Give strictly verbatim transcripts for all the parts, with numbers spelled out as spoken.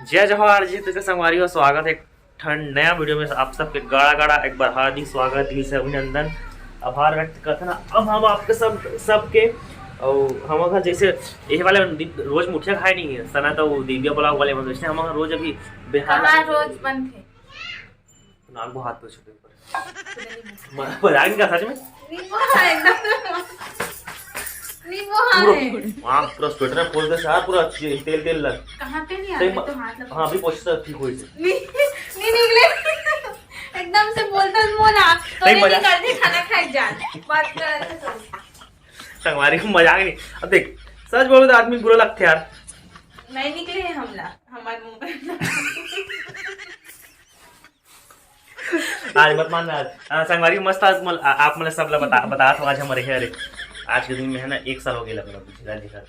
जय जोहार जी, तो संगवारी हो, स्वागत है एक ठन नया वीडियो में। आप सबके गाड़ा गाड़ा एक बार हार्दिक स्वागत, दिल से अभिनंदन, आभार व्यक्त करथन अब हम आपके सब, सबके। और हम अगर जैसे ये वाले दिन रोज मुठिया खाए नहीं है सना, तो वो दिव्या ब्लॉग वाले में, जैसे हम अगर रोज अभी बिहार कहाँ रोज बनथे? नाक बहुत पे छुपे पर। म-, मजाक नहीं कर सच में। नींबू है एकदम। नींबू पूरा, है। वहाँ पूरा स्वेटर खोल दे सार, पूरा अच्छे तेल, तेल लग। कहाँ पे नहीं आ सही रहे, म-, तो हाथ लगा। हाँ, अभी पोछे से ठीक हुई से। नहीं, नहीं निकले। एकदम से बोलता मोना, तो सही नहीं मजाक। निकलते खाना खाए जान। बात कर रहे थे तो। संगवारी को मजाक नहीं। अब देख, सच बोलो तो आदमी बुरा लगता है यार। नहीं निकले हैं हमला, हमारे मुंह पे। आज मत मान आज। हाँ, संगवारी मस्त आज मल-, आ-, आप मतलब सब ला बता, बता तो आज हमारे है, अरे, आज के दिन में है ना, एक साल हो गया लग रहा है, झेला झेला।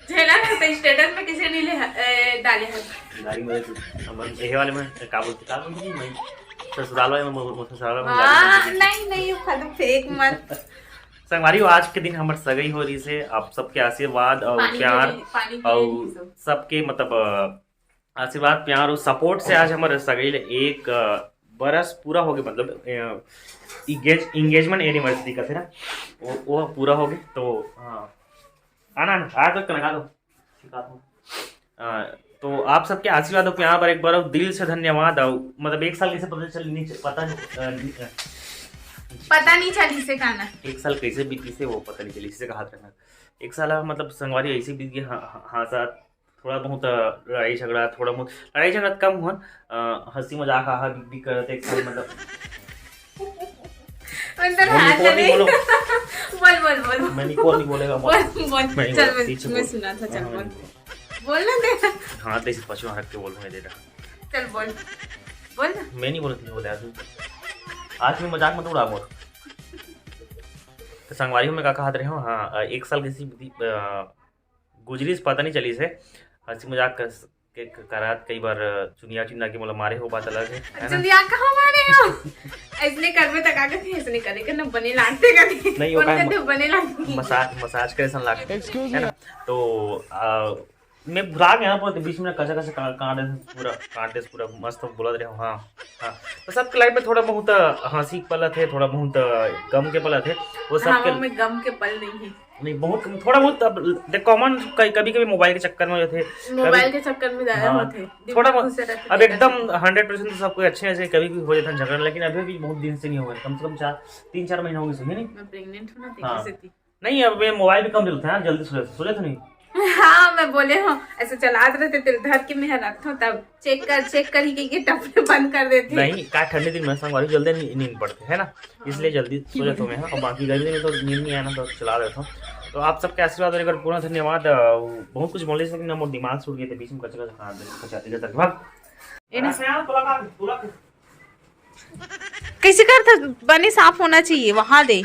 झेला ना तो स्टेटस में किसे नहीं ले, ए, डाले है। गाड़ी में तो हम ये वाले में का बोलते, का बोलते हैं, मैं ससुराल वाले में, मैं ससुराल में हाँ, गाड़ी में नहीं, नहीं, ये खत्म फेंक मत। संगवारी हो, आज के दिन हमर सगई हो रही से, आप सबके आशीर्वाद और पानी प्यार पी ली, पानी पी और ली सब। सबके मतलब, अ, आशीर्वाद, प्यार और सपोर्ट से आज हमर सगई ले एक, अ, बरस पूरा हो गए, मतलब, अ, एंगेज-, एंगेजमेंट एनिवर्सरी का थे ना, वो, वो पूरा हो गए। तो हाँ, आना, आना, आज तक लगा दो, सिखा दो। अ, तो आप सबके आशीर्वाद और प्यार बर एक बार दिल से धन्यवाद। और मतलब एक साल कैसे पता चल, नहीं च-, पता नहीं, अ, नहीं, अ, पता नहीं चली से का ना। एक साल कैसे बीती से वो पता नहीं चली से कहा था ना। एक साल मतलब संगवारी ऐसे बीत गया, हाँ, हाँ, हाँ, साथ थोड़ा बहुत, अ, लड़ाई झगड़ा, थोड़ा बहुत लड़ाई झगड़ा कम हुआ, अ, हंसी मजाक, हा, हा, बिग, बिग करते एक साल मतलब। अंदर बोल, हाथ बोल, लगे। बोलो। बोल, बोल, बोल। मैं नहीं, कौन नहीं बोलेगा, बोल। बोल, बोल। मैं नहीं चल, बोला, मैं, पीछे मैं बोल। सुना था, चल, हाँ, बोल। मैं नहीं बोला। बोल ना दे। हाँ, तो इसे पछुआ हट के बोल, मैं दे रहा। चल, बोल। बोल ना। मैं नहीं बोला, तुझे बोला, आज आज मैं मजाक मत उड़ा, बोल। तो संगवारी में का कहत रहे हो? हाँ, अ, एक साल कैसे बीती, अ, गुजरी से पता नहीं चली से, हंसी मजाक कर, के, के करात कई बार, अ, चुनिया चुनिया के मोला मारे हो, बात अलग है, है ना? चुनिया कहाँ मारे हो? ऐसने करबे त का कथे, ऐसने करे के ना बने लागते कथे। नहीं, वो कौन का कहते म-, बने लागते? मसाज, मसाज करे सन लागते, excuse है ना? तो, अ, मैं भुला गया पूरा, तो बीच में कच्चा कच्चा का-, काट दे, पूरा काट दे, पूरा मस्त बोलत रहे हो, हाँ, हाँ। तो सबके लाइफ में थोड़ा बहुत, अ, हंसी के पल थे, थोड़ा बहुत, अ, गम के पल थे, वो हाँ, सबके में गम के पल नहीं है। नहीं, बहुत कम, थोड़ा बहुत। अब देख, कॉमन कभी कभी मोबाइल के चक्कर में होते, मोबाइल कभी के चक्कर में ज्यादा हाँ, होते, थोड़ा दिमाग बहुत। घुसे रहते अब थे एकदम कभी। हंड्रेड परसेंट तो सब कोई अच्छे हैं, कभी भी हो जाता है झगड़ा, लेकिन अभी भी बहुत दिन से नहीं हुआ है, कम से कम चार, तीन चार महीना हो गए, सही नहीं? मैं प्रेग्नेंट हूँ ना, हाँ। तेरे से थी। नहीं, अब ये मोबाइल भी कम चलता है यार, जल्दी सो जाते, सो जाते नहीं? हाँ, मैं बोले हूँ, ऐसे चलात रहते, तेल धर के मैं रखता हूँ, तब चेक कर, चेक कर ही के टपने बंद कर देते। नहीं, का ठंडे दिन में संगवारी जल्दी नी-, नींद पड़ते है ना, इसलिए जल्दी सो जाता हूँ मैं। और बाकी गर्मी में तो नींद नहीं आना, तो चला देता हूँ। तो आप सबके आशीर्वाद और एक बार पूरा धन्यवाद। अ, बहुत कुछ बोले, लेकिन मोर दिमाग छूट गए थे बीच में, कचरा कचरा कचरा कचरा कचरा। ये ना। अरे यार, तोला का, तोला का। कैसे करत हस? बने साफ होना चाहिए, वहां दे।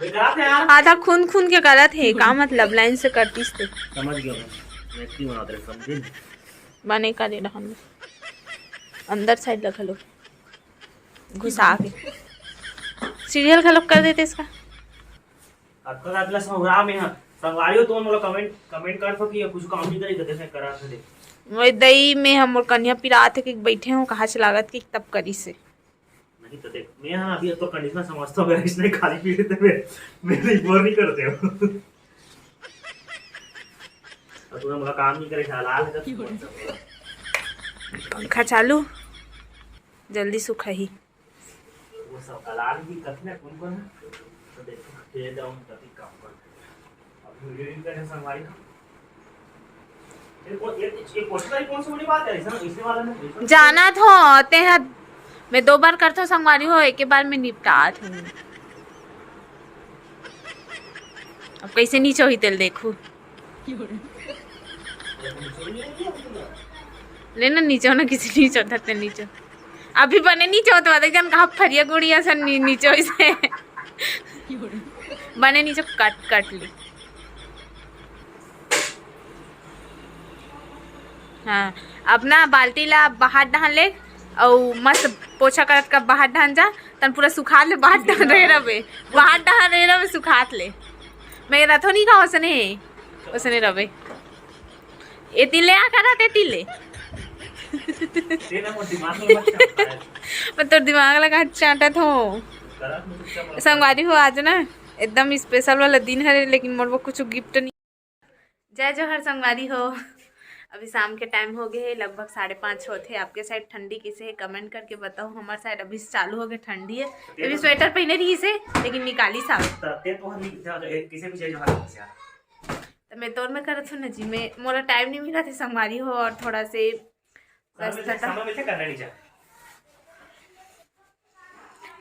बेकार थे यार। आधा खून खून के करत हे, का मतलब? लाइन से करतीस ते। समझ गया मैं, मैं एक्टिंग बनाते रहे, समझे? बने करे रहन दे। अंदर साइड ला घलो घुसा के। सीरियल घलो कर देते इसका। अतका रात ला संगवारी में ह, संगवारी हो, तुमन मोला कमेंट, कमेंट कर सकी, कुछ काम नहीं करे, कते से करा से दे। मोर दई में हम मोर कन्या पिरात हे कि बैठे हो, कहाँ से लागत कि तब करी से। नहीं तो देख, मैं हाँ अभी तो कंडीशनर समझता हूँ, इसने खाली पी लेते, मैं, मैं इग्नोर नहीं करते हो। अब तुमने मोला काम नहीं करे, हलाल है, तब पंखा चालू, जल्दी सुखाही। वो सब कलाल भी कथी ना कौन कौन है? तो देखो, के डाउन कथी काम कर। अब वीडियो एडिट करने संगवारी ना। ये कौन, ये, ये क्वेश्चन वाली कौन सी बड़ी बात है? ऐसा, इसने वाला में, इसमें जाना थो, ते ह, मैं दो बार करथो संगवारी हो, एक बार में निपटात हूँ। अब कैसे नीचे होही तेल देखू। ले ना नीचे हो ना, किसी नीचे धरते नीचे। अभी बने नीचे हो तो देख जान कहाँ फरिया गुड़िया सन नी-, नीचे हो इसे। बने नीचे कट, कट ली। हाँ, अब ना बाल्टी ला बाहर डहान ले, अउ मस्त पोछा करत का बाहर डहान जा, तन पूरा सुखा ले, बाहर डहान रहे रबे, बाहर डहान रहे रबे, सुखात ले। मैं रथो नहीं का ओसने, ओसने रबे। एती ले आ करा ते ती ले। तेरा वो दिमाग में मत चढ़ता है। मैं तोर दिमाग ला कहाँ चाटत हो। गलत में चुपचाप रहो। संगवारी हो, आज ना एकदम स्पेशल वाला दिन हरे, लेकिन मोर वो कुछ गिफ्ट नहीं। जय जोहार संगवारी हो, अभी शाम के टाइम हो गए है, लगभग साढ़े पाँच होत हे। आपके साइड ठंडी किसे है, कमेंट करके बताओ। हमारे साइड अभी चालू हो गए ठंडी है, अभी स्वेटर पहने रही से, लेकिन निकाली साहब। ते तो हम जा-, ए, किसे भी जय जोहार बोल यार। तो मैं तोर में करत हूँ ना जी, मैं, मोला टाइम नहीं मिला थे संगवारी हो, और थोड़ा से समय में, व्यस्तता। समय में से करना नहीं चाहिए।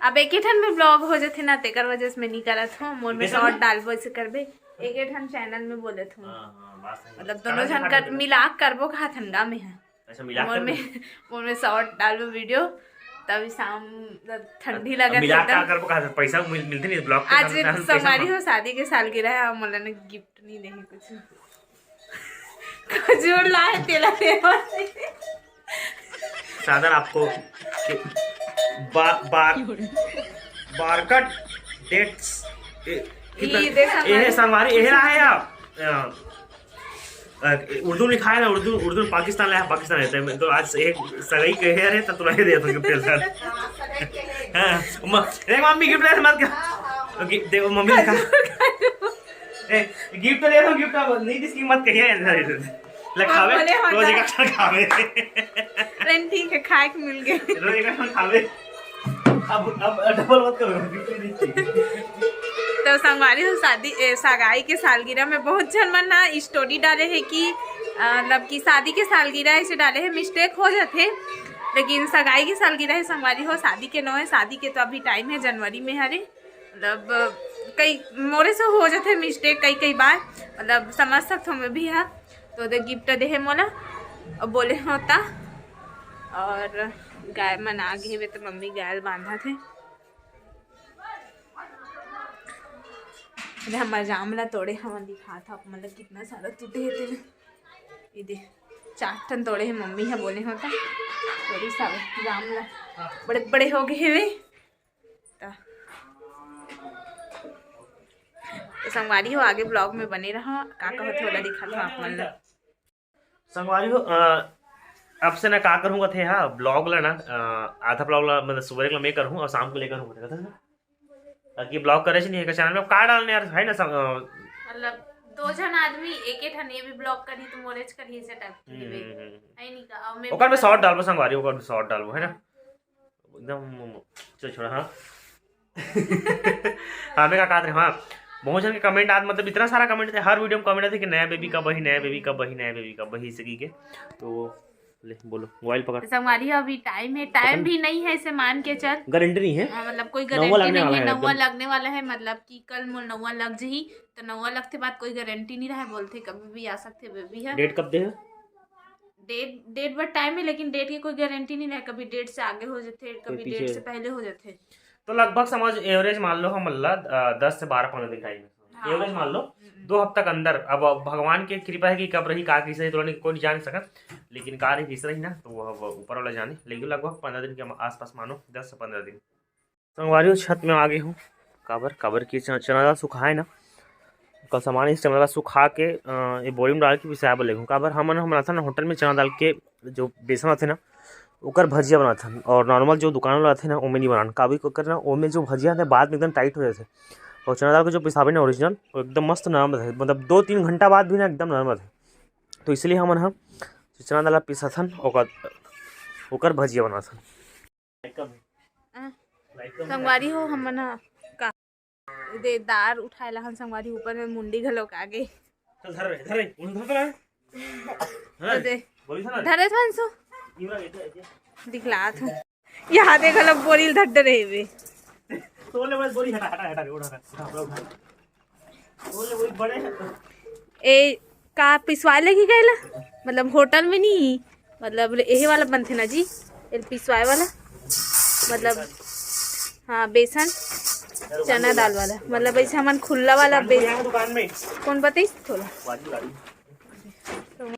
अब एक ही ठन में ब्लॉग हो जथे ना, तेकर वजह से मैं नहीं करत हूँ। मोर में कैसे शॉर्ट ना? डालबो, ऐसे करबे, एक ही ठन चैनल में बोलत हूँ। हाँ, हाँ, बात सही है। मतलब दोनों झन कर, मिला करबो कहा थन गा में है। अच्छा, मिला मोर कर में, मोर में शॉर्ट डालबो वीडियो, तभी शाम, जब ठंडी अब लगे मिला एकदम। का करबो कहा थन? पैसा मिल-, मिलते नहीं ब्लॉग के आज काम में, पैसा संगवारी मांग- हो, शादी के सालगिरह है, और मोला ने गिफ्ट नहीं देही कुछ। खजूर लाए, तेला देवा। सादर आपको के-, बा-, बार-, बारकट डेट्स, ए, ई कितना, देख ए, संगवारी। संगवारी, ए रहा है आप। अ, अ, उर्दू लिखा है ना, उर्दू, उर्दू में पाकिस्तान लाया, पाकिस्तान रहता है। मैं तो आज एक सगाई के है रे, तो तुरंत दे दो गिफ्ट सर। हाँ, म-, देख मम्मी गिफ्ट लाया, मत कर। ओके, देखो मम्मी लिखा। ए, गिफ्ट तो ले रहा हूँ, गिफ्ट अब नहीं, इसकी मत कहिए, ऐसा नहीं। ले खावे, बोले होता। रोज एक अक्षर खावे। लेकिन ठीक है, खाए के मिल गए। रोज एक अक्षर खावे। अब, अब डबल मत करो, गिफ्ट नहीं चाहिए। तो संगवारी हो, शादी, ए, सगाई के सालगिरह में बहुत झन मन ना स्टोरी डाले है कि, अ, मतलब कि शादी के सालगिरह ऐसे डाले है, मिस्टेक हो जाते, लेकिन सगाई के सालगिरह है संगवारी हो, शादी के नो है, शादी के तो अभी टाइम है, जनवरी में हरे। मतलब कई मोरे से हो जाथे मिस्टेक कई कई बार, मतलब समझ सकथो मैं भी हा। तो दे गिफ्ट दे हे मोला, अब बोले होता। और गाय मन आ गए वे तो मम्मी गाय ल बांधा थे। अरे हमारे जाम ला तोड़े हमन दिखा था, मतलब कितना सारा टूटे हे तेने। ये दे चार ठन तोड़े हे मम्मी हा, बोले होता तोड़ी सारे जाम ला, बड़े बड़े हो गए हे वे। त, त संगवारी हो, आगे ब्लॉग में बने रहा, का का होथे ओला दिखात हूँ आप मन ला। संगवारी हो, अ, अब से ना का करूँगा थे, हाँ, ब्लॉग ला ना, अ, आधा ब्लॉग ला, मतलब सुबह ला मैं करूँ और शाम को लेकर हूँ, ताकि ब्लॉग करे से नहीं है चैनल में, अब का डालने यार, है ना सब, अ, मतलब दो जन आदमी एक एक ठन ये भी ब्लॉग करी तो मोरेज करी से टाइप की हम्म, वे। हम्म, हम्म। है नहीं का, अब मैं ओकर में भी शॉर्ट डालबो संगवारी, ओकर में शॉर्ट डालबो, है ना? एकदम, चल छोड़ा, हाँ। हाँ, मैं का कहत रहे, हाँ, बहुत जन के कमेंट आत, मतलब इतना सारा कमेंट थे, हर वीडियो में कमेंट आते कि नया बेबी कब आही, नया बेबी कब आही, नया बेबी कब आही, इसे की के। तो ले बोलो, मोबाइल पकड़। तो संगवारी हो, अभी टाइम है, टाइम पकड़। भी नहीं है, इसे मान के चल। गारंटी नहीं है। हाँ, मतलब कोई नौवा गारंटी लगने नहीं वाला है, है नौवा एकदम। लगने वाला है, मतलब कि कल मोर नौवा लग जही, तो नौवा लगते बाद कोई गारंटी नहीं रहे, बोलते कभी भी आ सकते बेबी है। डेट कब दे है? डेट, डेट बर टाइम है, लेकिन डेट के कोई गारंटी नहीं रहे, कभी डेट से आगे हो जाते, कोई कभी डेट पीछे। से पहले हो जाते। तो लगभग समझ एवरेज मान लो हम ला, अ, दस से बारह पन्द्रह दिन टाइम है। हाँ। एवरेज मान लो, हम्म। दो हफ्ता के अंदर। अब भगवान के कृपा है कि कब रही, का कैसे रही, तो कोई नहीं जान सकत, लेकिन का रही, कैसे रही ना, तो वो अब ऊपर वाला जाने। लेकिन लगभग पन्द्रह दिन के आसपास मानो, दस से पन्द्रह दिन। संगवारी हो, छत में आ गए हूँ। काबर, काबर कि च-, चना दाल सुखाए ना, कल सामान इस चना दाल सुखा के, अ, ये बोरी में डाल के पिसाए बर लेगहूँ। काबर हमन, हम बनाथन ना होटल में चना दाल के जो बेसन आथे ना, ओकर भजिया बनाथन, और नॉर्मल जो दुकान वाला आथे ना, ओमे नहीं बनान। काबर ओकर ना, ओमे जो भजिया आथे, बाद में एकदम टाइट हो जाथे, और चना दाल के जो पिसाबे ना ओरिजिनल, वो एकदम मस्त नरम रहथे, मतलब दो तीन घंटा बाद भी ना एकदम नरम रहथे। तो इसलिए हमन ह चना दाल ला पिसाथन, ओकर, ओकर भजिया बनाथन। लाइक कम है। आ, लाइक कम है। संगवारी हो, हमन ह का दे दार उठाए ला हन संगवारी, ऊपर में मुंडी घलो आ गे। चल धर रे, धर रे, उन धर तो रहा है। तो दे। बोली था ना? धरे थन सो। इमरा, इधर, इधर। दिखलात हूँ। यहाँ दे घलो बोरी ल धर डरे वे। तो ले बस बोरी हटा, हटा, हटा, उठा, उठा, उठा, उठा। तो ले वही बड़े हैं। ए, का पिसवाए लगी गए ला? मतलब होटल में नहीं, मतलब यही वाला बनथे ना जी, एल पिसवाए वाला, मतलब हाँ, बेसन चना दाल वाला, मतलब ऐसे हमन खुल्ला वाला दुकान में, बेसन। यहाँ दुकान में। कौन बताइस तोला? वाली गाड़ी।